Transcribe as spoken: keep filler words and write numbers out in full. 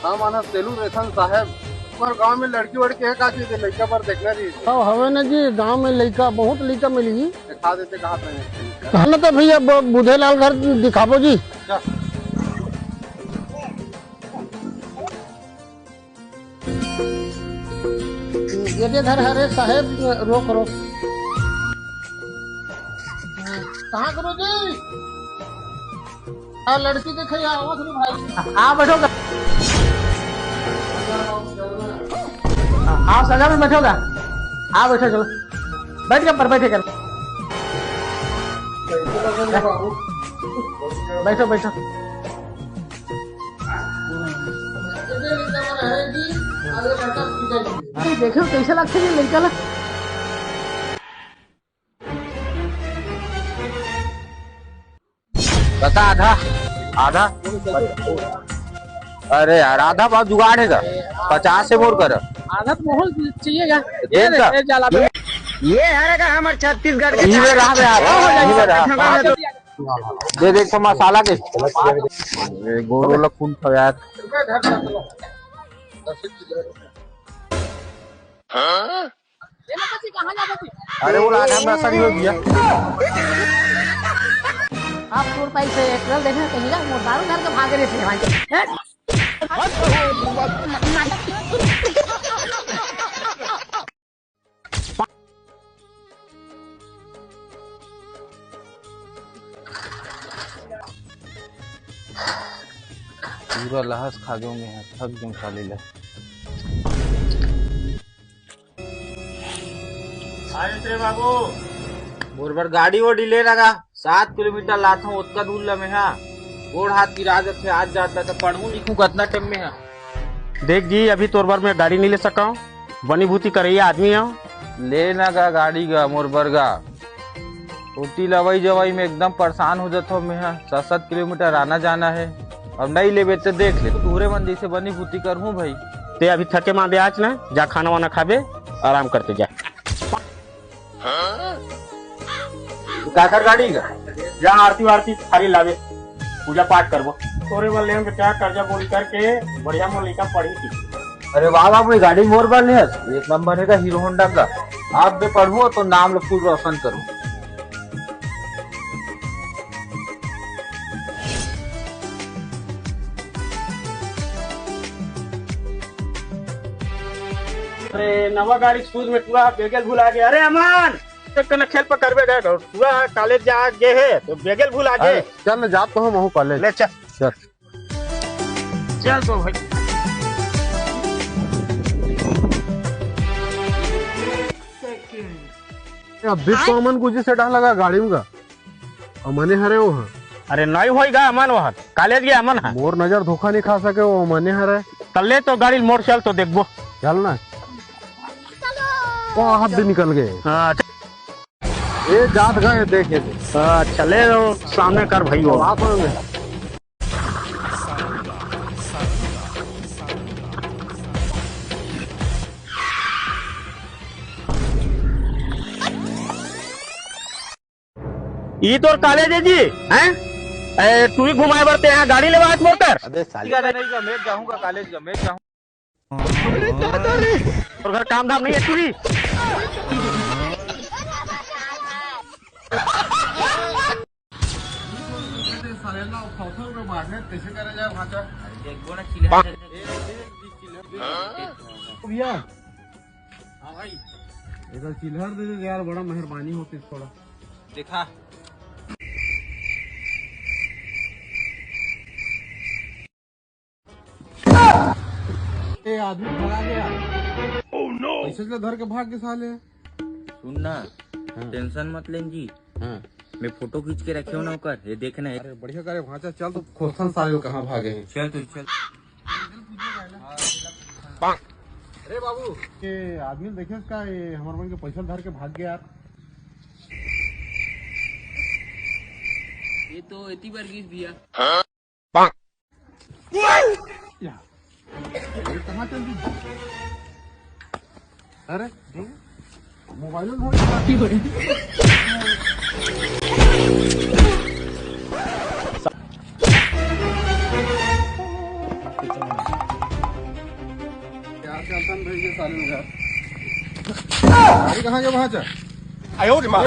हाँ, मानस salon ration साहेब, पर गांव में लड़की वड़की है का चीज, लड़का पर देखना रही। हाँ, हवे ना जी, गांव में लड़का, बहुत लड़का मिली। दिखा देते, कहा था? हाँ ना, तो भैया ब-, बुधेलाल घर दिखाबो जी। अच्छा। ये दे धर, अरे साहेब, रोक, रोक। कहाँ करो जी? आ लड़की देखे, यहाँ आवत रे भाई। आ बैठो गा। आ, आ सजा में बैठो गा। आ बैठो, चलो। बैठ के पर बैठे कर। बैठो, बैठो। अरे देखो कैसे लगते ये लड़का ला। बता आधा, आधा। अरे यार, आधा बहुत जुगाड़ है का? पचास से मोर कर। आधा तो बहुत चाहिए का? दे ये ना। देख, ये जाला पे। ये हरे का हमर छत्तीसगढ़ के इही में रहा बे, आधा, इही में रहा। दे दे, एक ठो मसाला के। ए, गोरो ला खून खा यार। अरे वो आधा में असर ही हो गया। आप तोर पाई से ट्रेल देखने कहीं का, वो दारू घर के भाग रहे थे भाई। हैं? पूरा लहस खा गयो मैं, थक गयो साले ला। आए रे बाबू। मोर बर गाड़ी वोड़ी ले लगा, सात किलोमीटर लाथों, ओतका दूर ला मैं हा। गोड़ हाथ पिरा जथे, आज जाता तो पढ़ूं लिखूं कतना टाइम में हा। देख जी, अभी तोर बर मैं गाड़ी नहीं ले सका हूँ, बनी भूती करैया आदमी हूँ। ले ना गा गाड़ी गा मोर बर गा। ओती लवई जवई में एकदम परेशान हो जथो मैं हा। सात सात किलोमीटर आना जाना है, अब नहीं लेबे तो देख ले, तोहरे मन जैसे बनी भूती करहूँ भाई। ते अभी थके मांदे आज ना, जा खाना वाना खाबे, आराम करते जा। काकर गाड़ी का? जा आरती वारती थारी लावे, पूजा पाठ करबो। तोरे बर लेन के क्या कर्जा बोल करके बढ़िया मोर लइका पढ़ी थी। अरे वाह वाह, अपनी गाड़ी मोर बर लेहस, एक नंबर है का हीरो होंडा का। आप बे पढ़बो तो नाम लो फुल रोशन करो। अरे नवा गाड़ी सूद में पूरा बेगेल भुला गया। अरे अमन, तो कने खेल पर करबे गए, पूरा कॉलेज जा गे है तो बेगेल भुला गए। अरे, चल न, जात तो हम हूँ कॉलेज। ले चल। चल। चल तो भाई। अभी तो अमन गुजी से डर लगा गाड़ी में का। अमने हरे वो हा। अरे नहीं होई गा अमन, वो हा कॉलेज गया अमन हा। मोर नजर धोखा नहीं खा सके, वो अमने हरे। तल्ले तो गाड़ी मोर चल तो देखबो। चल ना। वो हाथ भी निकल गए। हाँ। ए, जात गए, देखे थे। हाँ, चले वो सामने कर भाई वो। बात होंगे। ई तोर कॉलेज है जी, हैं? ए, तू ही घुमाए बर ते यहाँ गाड़ी लेवा आज मोर कर। अबे साले। ठीक है, नहीं का, मैं जाऊंगा कॉलेज का, मैं जाऊंगा। तोर घर काम धाम नहीं है, तू ही। साले ला उठाओ, उठाओ, उठाओ, मारने कैसे करे जाए भांचा? देखो ना, चिल्ला। भैया। हाँ भाई। एक चिल्हर दे दे यार, बड़ा मेहरबानी होती थोड़ा। देखा। ए, आदमी भाग गया। Oh no! पैसे से धर के भाग के साले। सुन ना, हाँ। टेंशन मत लेन जी। हाँ। मैं फोटो खींच के रखे हो ना ओकर, ये देखना है। अरे बढ़िया करे भांचा, चल तो खोजथन साले कहाँ भागे हैं। चल तू, चल। अरे बाबू, के आदमी देखे इसका, ये हमारे मन के पैसा धर के भाग गया यार। ये तो एती बर गिस भैया। या। ये कहाँ चल दी? अरे, मोबाइल में हो गया। गाड़ी कहाँ गया वहाँ से? आयो रे माँ।